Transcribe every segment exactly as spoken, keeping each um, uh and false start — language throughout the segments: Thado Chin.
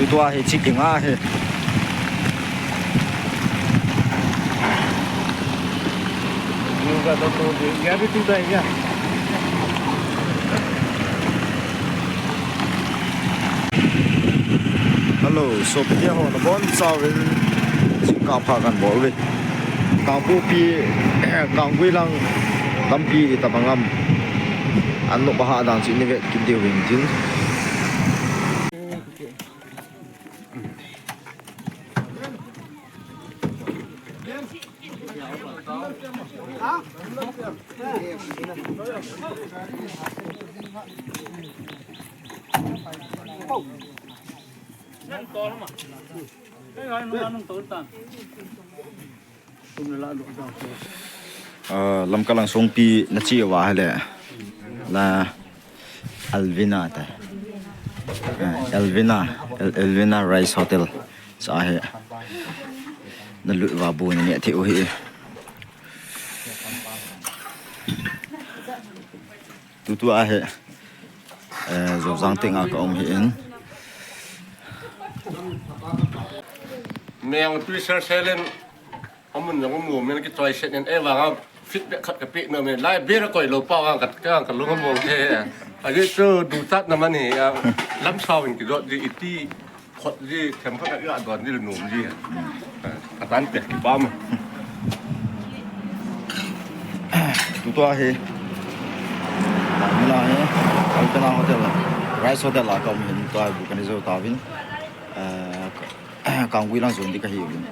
Tua hi chi kinga hi. Hello, sopite ho, nabonchauvin jingkah pha kahin bol uve. Kangpokpi, Kangguilang lampi itobang ham. Anop aha dan chu ina vet kit diu hintin. Ah, Lamka lang songpi nache uva ahile, la Elvina te. Ah, Elvina, El-, Elvina Rice Hotel. Sa hi. Nalut uva bu naneh thei u hi. Tutu ahi, eh, Joujang tenga ka um hi in. Meng tui sel sel in, amun jong amu men kichoi set in, eh, vang a feedback khat ka pe nom in, lai ber a koi lou pa vang ka, ka, ka lung among the. Ajeh chu duchatna man hi, ah, lamsao in kidot di iti. Khot ji, themkhat a don ji, nom ji. Atan pet kipah. Tutu ahi. Muna hi, Alpena Hotel, Rice Hotel a ka um hin, tua bu kana jou tauvin. Eh, Kangguilang jon di kahi uvin.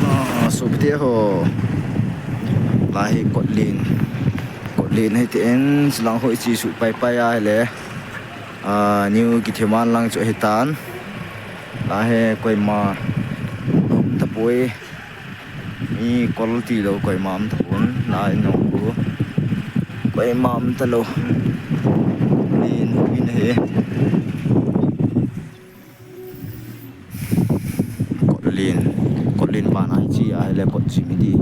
Ah, sopite ho. Lai hi kotlen. Kotlen hiti in, chilang ho ichi suh pai pai ahile. Ah, New Githiman lang chu hitan. Lai hi koima um tapoi. Mi kol tilou koima um tapon, la in nong bu. Koima um talou. Len uvin ahi. Kotlen, kotlen bana hiche ahile kot chim hiti.